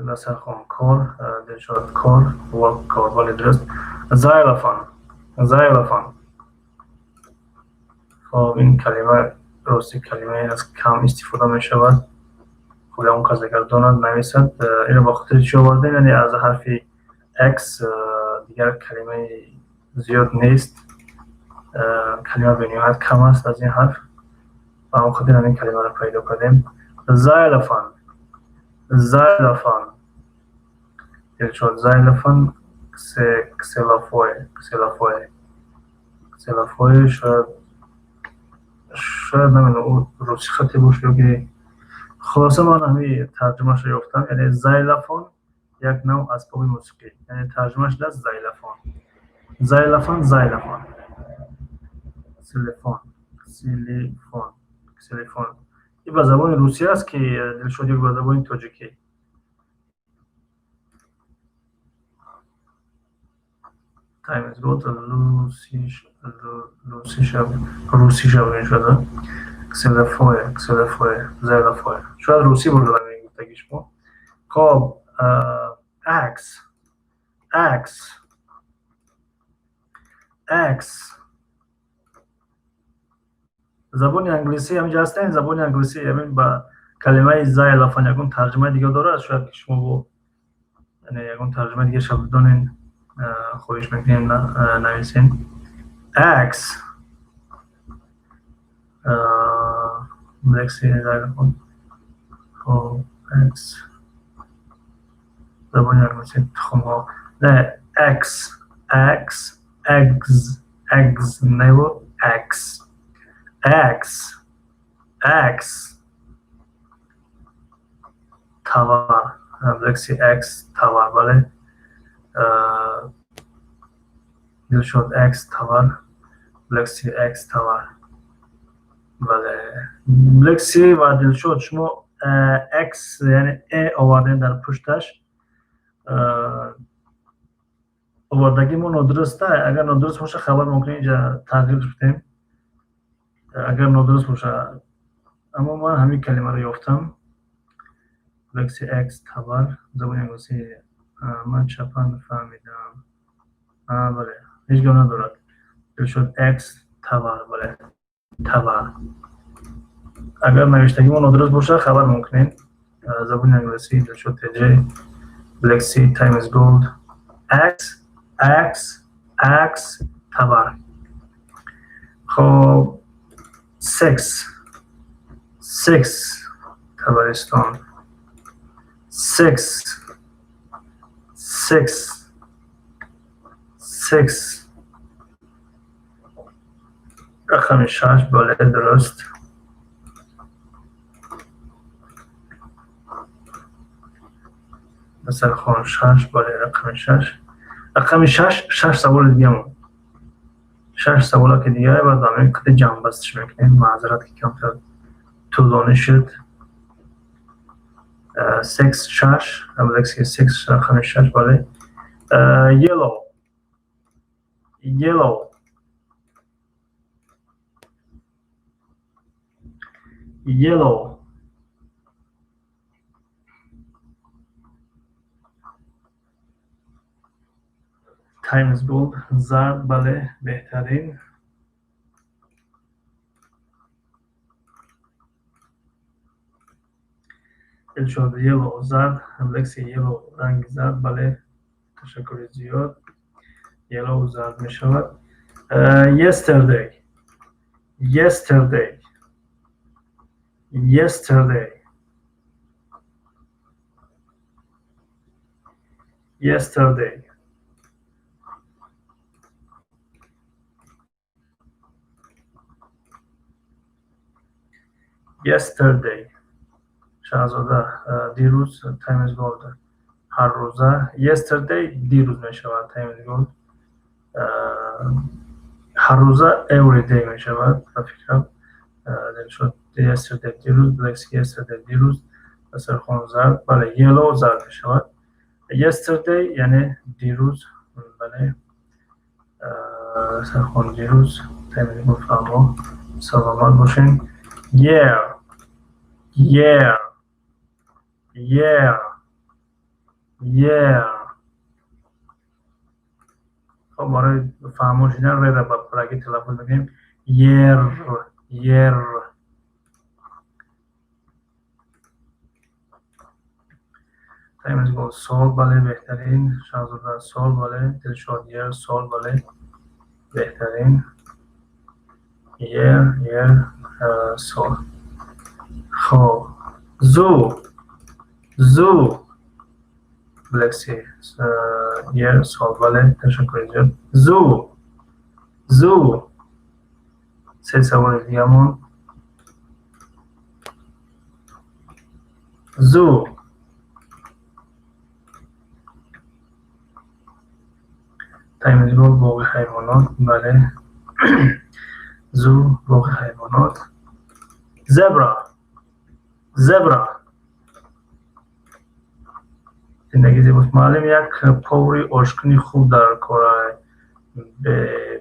Дастархон, кор. Дилшод, кор, work, кор, бале, дуруст. Xylophone, xylophone. Хоб, ин калима рости калимае аст, кам истифода мешавад. Хоб, ягон кас агар донад, нависад. Инро ба хотири чӣ овардем? Яъне аз ҳарфи X дигар калимаи зиёд нест, калима бениҳоят кам аст аз ин ҳарф. Ба ҳамон хотир ҳамин калимаро пайдо кардем. Xylophone, xylophone. Дилшод, xylophone, ксилофое, ксилофое, ксилофое. Шояд, намедонам, русӣ хате бошад ё ки. Хулоса, ман ҳамин тарҷумаашро ёфтам. Яъне xylophone як навъ асбоби мусиқӣ, яъне тарҷума шудааст xylophone, xylophone, xylophone, ксилофон, ксилофон, ксилофон. Ин ба забони русӣ аст, ки, Дилшод, ё ба забони тоҷикӣ? Time is gold, русӣ шаб шуда. Ксилофое, ксилофое, xylophone, шояд русӣ бошад ҳамин гуфтаги шумо. Хоб, axe, axe, axe. Забони англисӣ ҳаминҷа ҳастем. Забони англисӣ ҳамин ба калимаи xylophone ягон тарҷумаи дига дорад? Шояд ки шумо бо, яъне ягон тарҷумаи дигаша бидонен, хоҳиш мекунем, нависен. Axe, лекси, xylophone. Хоб, axe, забони англисӣ, тухмҳо, не. Axe, axe, eggs, eggs неву axe, axe, axe, тавар. Лекси, axe, тавар, бале. Дилшод, axe, тавар. Лекси, axe, тавар, бале. Лекси ва Дилшод, шумо axe, яъне э овардем дар пушташ. Овардагии мо нодуруста. Агар нодуруст боша, хабар мумкин инҷа тағйир бидем, агар нодуруст боша. Аммо ман ҳамин калимаро ёфтам. Лекси axe, табар, забони англисӣ. Ман чапан фаҳмидам. Бале, ҳеҷ гап надорад. Дилшод, axe, табар, бале, табар. Агар навиштагимо нодуруст бошад, хабар мумкунед. Забони англисӣ, Дилшод теҷ, Лекси, time is gold, axe, axe, axe, табар. Хоб, six, six, Табаристон, six, six, six, рақами 6, бале, дуруст. Масалхон, 6, бале, рақами 6, рақами 6. Шаш саволи дига монд, шаш саволаки дига, баъд ба ҳамин қади ҷамъбастиш мекунем. Маъзарат, ки камтар тӯлонӣ шуд. Six, шаш, лекси six, рақами 6, бале. Yellow, yellow, yellow. Time is gold, зард, бале, беҳтарин. Дилшод, yellow, зард, лекси yellow, ранги зард, бале, ташаккури зиёд. Yellow, зард мешавад. Yesterday, yesterday, yesterday, yesterday. Yesterday. Шаҳзода, дирӯз, time is gold, ҳар рӯза. Yesterday, дирӯз мешавад. Time is gold, ҳар рӯза, every day мешавад, ба фикрам. Дилшод, yesterday, дирӯз, Лекси, yesterday, дирӯз, Дастархон, зард, бале, yellow, зард мешавад. Yesterday яъне дирӯз, бале, Дастархон, дирӯз, time is gold. Фаҳмо, саломат бошед. Year, year, year, year. Хоб, барои фаҳмо шудан р-ра ба пуррагӣ талаффуз мекунем: year, year. Time is gold, сол, бале, беҳтарин. Шаҳзода, сол, бале. Дилшод, year, сол, бале, беҳтарин. Year, year, сол. Хоб, zoo, zoo. Лекси, year, сол, бале, ташаккури зиёд. Zoo, zoo. Се саволи дигамон. Zoo. Time is gold, боғи ҳайвонот, бале. Zoo, боғи ҳайвонот. Zebra, zebra. Зиндагӣ зебост. Муаллим, як повари ошкуни хуб дар кора,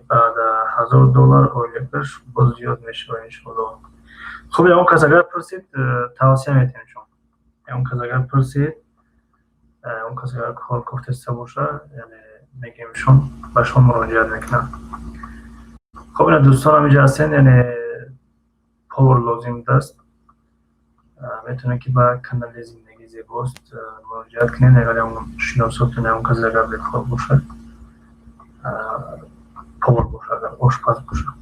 баъда 1000 доллар ойликаш боз зиёд мешавад, иншоалло. Хуб, ягон кас агар пурсид, тавсия метиҳем шумо. Ягон кас агар пурсид, ягон кас агар кор кофтеста боша, яъне мегӯем шон, ба шумо муроҷиат мекунам. Хоб, ина дӯстон ҳаминҷа ҳастен, яъне повар лозим будааст, метавонед, ки ба канали «Зиндагӣ зебост» муроҷиат кунед. Агар ягон шиносотон, ягон кас агар бекор бошад, повар бошад, агар ошпаз бошад.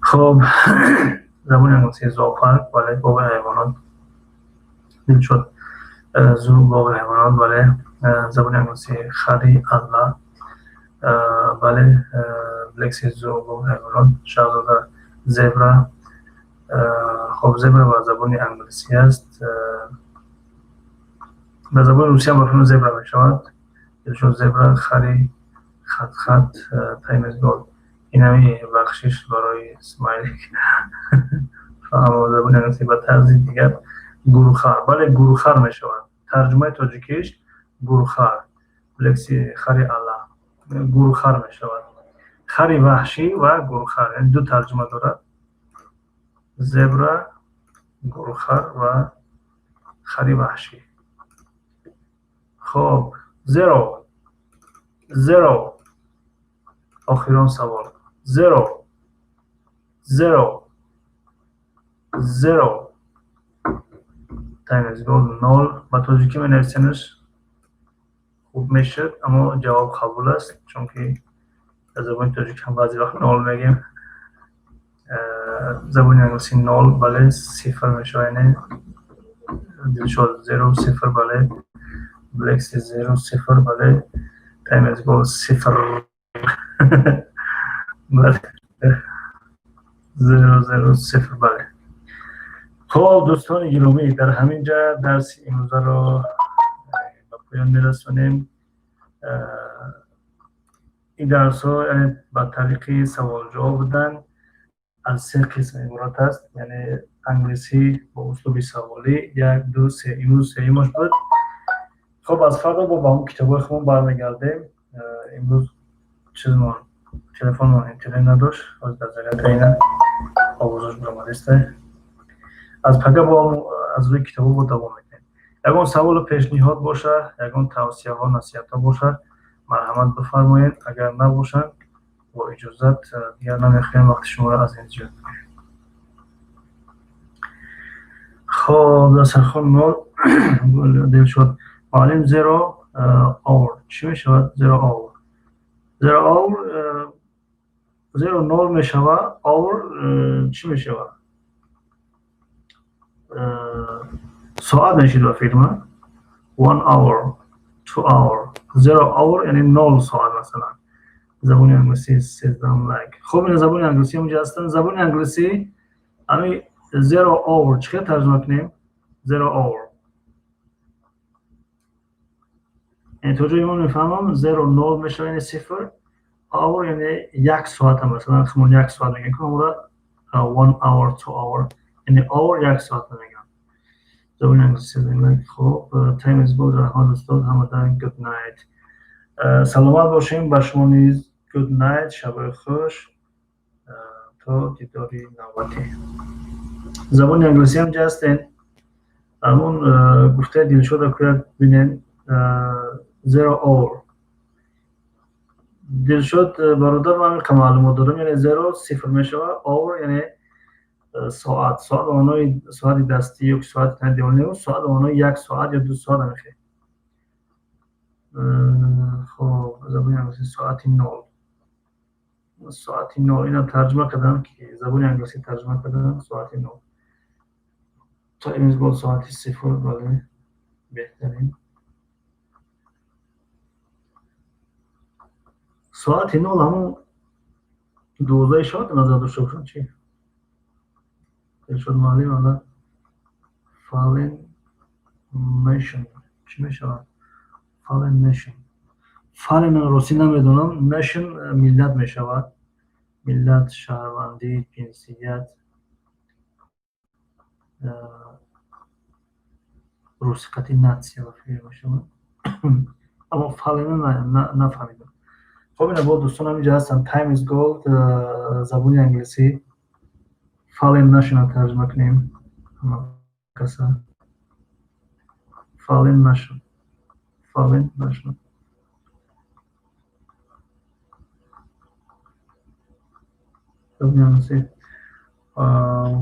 Хоб, забони англисӣ, зоопарк, бале, боғи ҳайвонот. Дилшод, zoo, боғи ҳайвонот, бале. Забони англисӣ, хари алла, бале. Лекси, zoo, боғи ҳайвонот. Шаҳзода, zebra. Хоб, zebra ба забони англисӣ аст, ба забони русиям ба фикрам зебра мешавад. Дилшод, zebra, хари хатхат. Time is gold, инами бахшиш барои смайлик. Фаҳмо, забони англисӣ ба тарзи дигар, гурхар, бале, гурхар мешавад. Тарҷумаи тоҷикиш гурхар. Лекси, хари алла, гурхар мешавад, хари ваҳшӣ ва гурхар, яъне ду тарҷума дорад. Zebra. Гурхар ва хари ваҳшӣ. Хоб, zero, zero. Охирон савол. Zero, zero, zero. Time is gold. Нол ба тоҷикӣ менависенаш, хуб мешуд, аммо ҷавоб қабул аст, чунки дар забони тоҷик ҳам баъзе вақт нол мегем. Забони англисӣ нол, бале, сифр мешавад. Яъне Дилшод, zero, сифр, бале. Блекси, zero, сифр, бале. Time is gold, сифр, бале. Zero, zero, сифр, бале. Хоб, дӯстони гиромӣ, дар ҳамин ҷа дарси имрӯзаро ба поён мерасонем. Ин дарсҳо, яъне, ба тариқи саволҷавоб буданд, аз се қисм иборат аст, яъне англисӣ бо услуби саволӣ, як, ду, се. Имрӯз сеюмаш буд. Хоб, аз фардо бо ба он китобҳои худмон бармегардем. Имрӯз чизмон, телефонмон интернет надошт, ҳозир дар заряд овозош баромадиста. Аз пага бо аз рӯи китобҳо бо давом мекунем. Ягон саволу пешниҳод боша, ягон тавсияҳо, насиҳатҳо боша, марҳамат, бифармоед. Агар набошанд, бо иҷозат, дигар намехоҳем вақти шуморо аз ин зиёд кунем. Хоб, дастархон, нол. Дилшод муаллим, zero hour чӣ мешавад? Zero hour, zero hour, zero нол мешавад, hour чӣ мешавад? Соат мешид ба фикр. One hour, 2 hour, zero hour, яъне нол соат. Масалан, забони англисӣ сездаҳум лайк. Хуб, ина забони англисӣ онҷа ҳастанд. Забони англисӣ ҳами zero hour чӣ хел тарҷума кунем? Zero hour, яъне то ҷои ман мефаҳмам, zero нол мешавад, яъне сифр, hour яъне як соата. Масалан, хумон як соат мегӯем ки ҳамора one hour, 2 hour, яъне hour як соата мегӯям. Забони англисӣ сездаҳум лайк. Хуб, time is gold. Раҳмат, устод, ҳамадан good night. Саломат бошем, ба шумо низ good night, шабои хуш, то дидори навбатӣ. Забони англисӣ ҳам ҷа ҳастен. Ҳамон гуфтаи Дилшода кӯяд, бинен, zero hour. Дилшод бародар, ман ҳамин маълумот дорам, яъне zero сифр мешавад, hour яъне соат. Соат ба маънои соати дастӣ ё соати тани, соат ба маънои як соат ё 2 соат ҳамихел. Хоб, забони англисӣ соати нол, соати нол. Инам тарҷума кардам, ки забони англисӣ тарҷума кардам, соати нол. Time is gold, соати сифр, бале, беҳтарин. Соати нол ҳамон 12-и шаб назар дошта бошам, чӣ? Дилшод муаллим, ана fallen nation чӣ мешавад? Fallen nation, fallen ростӣ намедонам, nation миллат мешавад, миллат, шаҳрвандӣ, ҷинсият, русиқати нация ба фикр мешавад, аммо fallen нафаҳмидам. Хоб, ина бо дӯстон ҳаминҷа ҳастанд. Time is gold, забони англисӣ fallen nation тарҷума кунем каса. Fallen nation, fallen nation. Забони англисӣ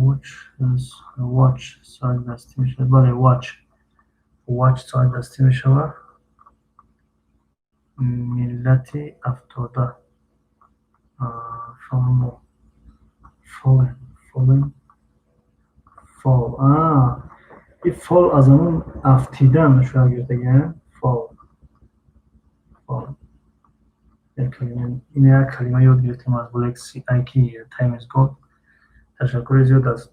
watch, watch соати дастӣ мешавад, бале, watch, watch соати дастӣ мешавад. Миллати афтода, фаҳмо, fallen, fallen, fall, и fall аз ҳамон афтидан шояд гирифтагиам. Fall, fall, ин як калима ёд гирифтем аз Black IQ. Time is gold. Ташаккури зиёд аст,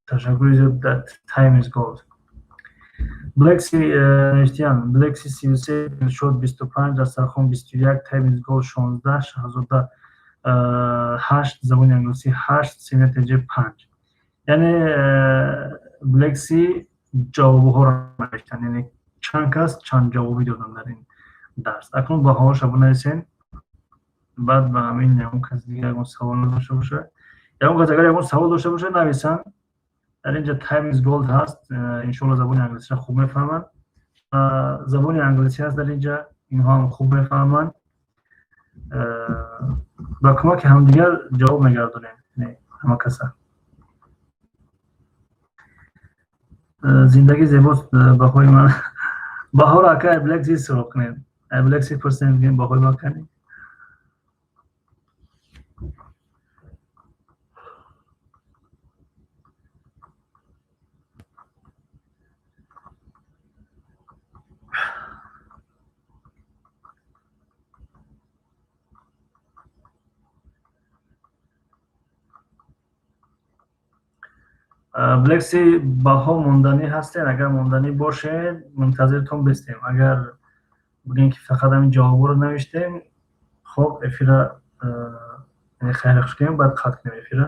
ташаккури зиёд. Time is gold. Блекси навиштиян, Блекси 33, Дилшод 25, Дастархон 21, Time is gold 16, Шаҳзода 8, забони англисӣ 8, Семиятж 5. Яъне Блекси ҷавобҳоро навиштан, яъне чанд кас чанд ҷавобӣ доданд дар ин дарс. Акнун баҳоҳоша бинависен, баъд ба ҳамин ягон кас дигар ягон савол надошта бошад, ягон кас агар ягон савол дошта бошад, нависанд. Дар инҷа Time is Gold ҳаст, иншоалло забони англисиро хуб мефаҳманд. Забони англисӣ ҳаст дар инҷа, инҳо ҳам хуб мефаҳманд. Ба кӯмаки ҳамдигар ҷавоб мегардонем ҳама каса. Зиндагӣ зебост, баҳои ман. Баҳоро ака Айблекси суроғ кунед. Айблекси пурсем, бигем баҳои ман кани. Блекси, баҳо монданӣ ҳастед? Агар монданӣ бошед, мунтазиртон бистем. Агар бигем, ки фақат ҳамин ҷавобҳоро навиштем, хоб, эфира хайри хуш кунем, баъд қатъ кунем эфира,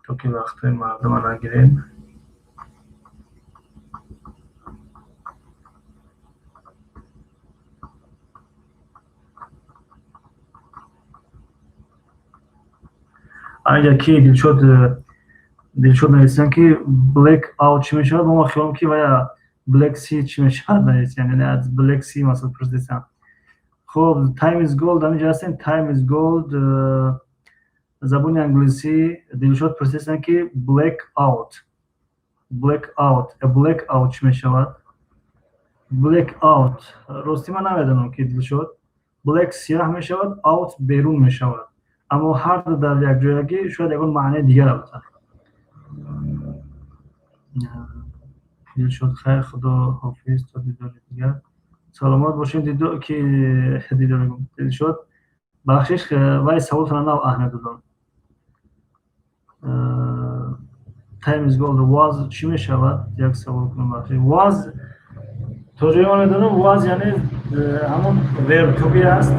то ки вақтҳои мардума нагирем. Аҷа ки Дилшод, Дилшод нависанд, ки black out чӣ мешавад. Мо хиёлам, ки вая Black Sea чӣ мешавад нависанд, яъне аз Black Sea масалан пурсидесам. Хоб, Time is Gold ҳаминҷа ҳастем. Time is Gold, забони англисӣ Дилшод пурсидесанд, ки black out, black out, a black out чӣ мешавад? Black out ростӣ ман намедонам, ки Дилшод. Black сиёҳ мешавад, out берун мешавад, аммо ҳарду дар якҷоягӣ шояд ягон маънии дигар албатта. Дилшод, хайр, худо ҳофиз, то дидори дигар, саломат бошед. Дидо ки дидор, Дилшод, бахшиш, вай саволтона нав аҳамият додам. Time is Gold, was чӣ мешавад? Як савол кунам, бахшиш. Was, то ҷое ман медонам, was яъне ҳамон verb to be аст.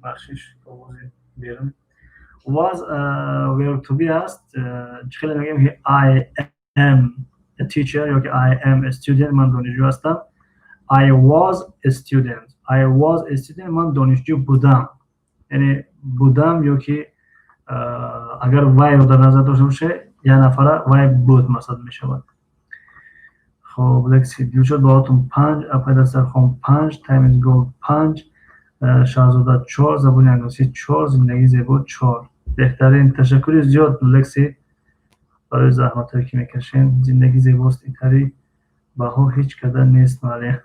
Бахшиш, овози берун. Was verb to be аст. Чӣ хеле мегӯем, ки I am a teacher ё ки I am a student, ман донишҷӯ ҳастам. I was a student, I was a student, ман донишҷӯ будам, яъне будам ё ки агар вайро дар назар дошта боше, як нафара вай буд масалан мешавад. Хоб, лекси Дилшод, баҳотон 5, апай дастархон 5, Time is Gold 5, Шаҳзода 4, забони англисӣ 4, зиндагӣ зебо 4. Беҳтарин, ташаккури зиёд, Лекси, барои заҳматҳое, ки мекашем. Зиндагӣ зебост, итари баҳо ҳеҷ када нест, мале.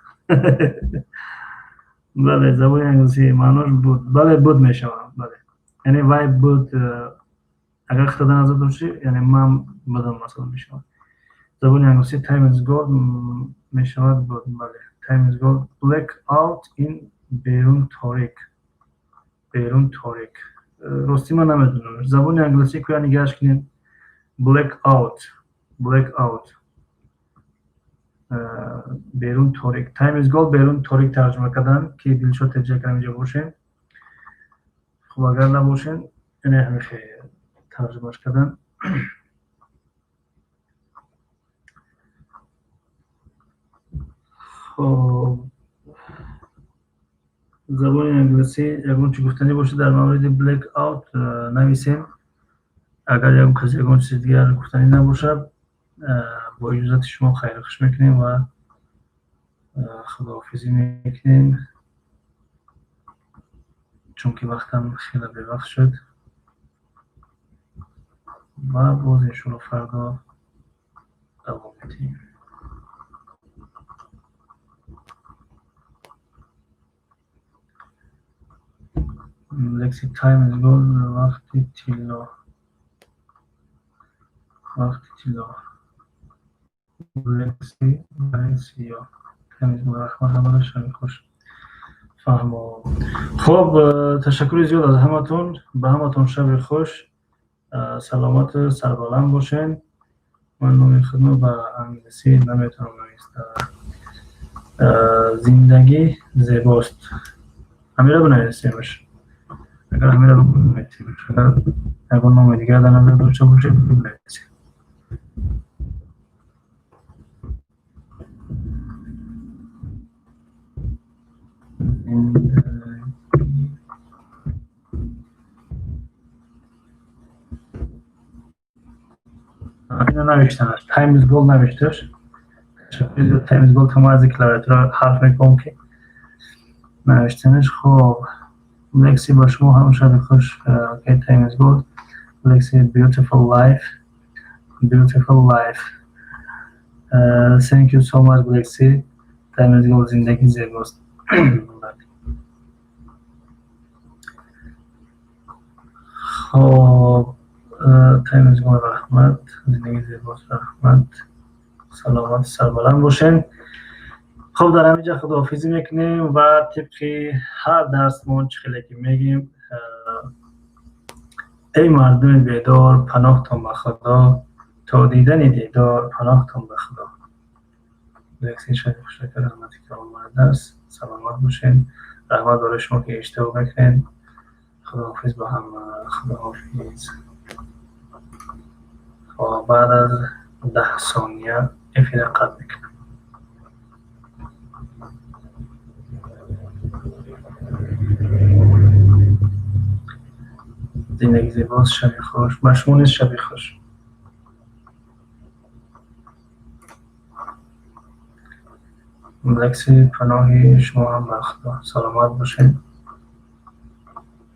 Бале, забони англисӣ маънош буд, бале, буд мешавад, бале, яъне вай буд. Агар хато дар назар дошти, яъне ман будам масалан мешавад. Забони англисӣ time is gold мешавад буд, бале, time is gold. Black out ин берун торик, берун торик. Ростӣ ман намедонам забони англисӣ, кӯя нигаҳш кунем. Black out, black out, берун торик. Time is gold берун торик тарҷума кардан, ки Дилшод теҷа инҷа бошем. Хуб, агар набошем, ине ҳамихе тарҷумаш кардан. Хоб, забони англисӣ ягон чи гуфтанӣ бошад дар мавриди black out, нависем. Агар ягон кас ягон чизи дигар гуфтанӣ набошад, бо иҷозати шумо хайру хуш мекунем ва худоҳофизӣ мекунем, чунки вақтам хеле бевақт шуд, ва боз иншоалло фардо давом медиҳем. Лекси, time is gold, вақти тилло, вақти тилло. Лекси, сиё, time is gold. Раҳмат ҳамада, шаби хуш. Фаҳмо. Хоб, ташаккури зиёд аз ҳаматон, ба ҳаматон шаби хуш, саломату сарбаланд бошед. Ман номи худро ба англисӣ наметавонам нависта. Зиндагӣ зебост, ҳамира бинависемаш. Агар ҳамира бинависемаш, агар ягон номи дигар дар назар дошта бошед, бинависем. Зиндагӣ Ино навиштанаш. Time is gold навишташ. Time is gold. Ҳама аз клавиатура ҳарф мекунам, ки навиштанаш. Хоб, Лекси, ба шумо ҳам шаби хуш. Okay, time is gold. Lexi, beautiful life, beautiful life. Thank you so much, Lexi. Time is gold, зиндагӣ зебост. Хоб, time is gold, раҳмат, зиндагӣ зебост, раҳмат, саломат, сарбаланд бошем. Хоб, дар ҳамин ҷа худоҳофизӣ мекунем ва тибқи ҳар дарсмон, чӣ хеле ки мегӯем: эй мардуми бедор, паноҳтон ба Худо, то дидани дидор, паноҳтон ба Худо. Лекси, шаби хушака, раҳмате ки омадааст, саломат бошед, раҳмат барои шумо, ки иштирок мекунед. Худоҳофиз ба ҳама, худоҳофиз. Хоб, баъд аз 10 сония эфира қатъ мекунам. Зиндагӣ зебост, шаби хуш, ба шумо низ шаби хуш. Лекси, паноҳи шумо ҳам ба Худо, саломат бошед.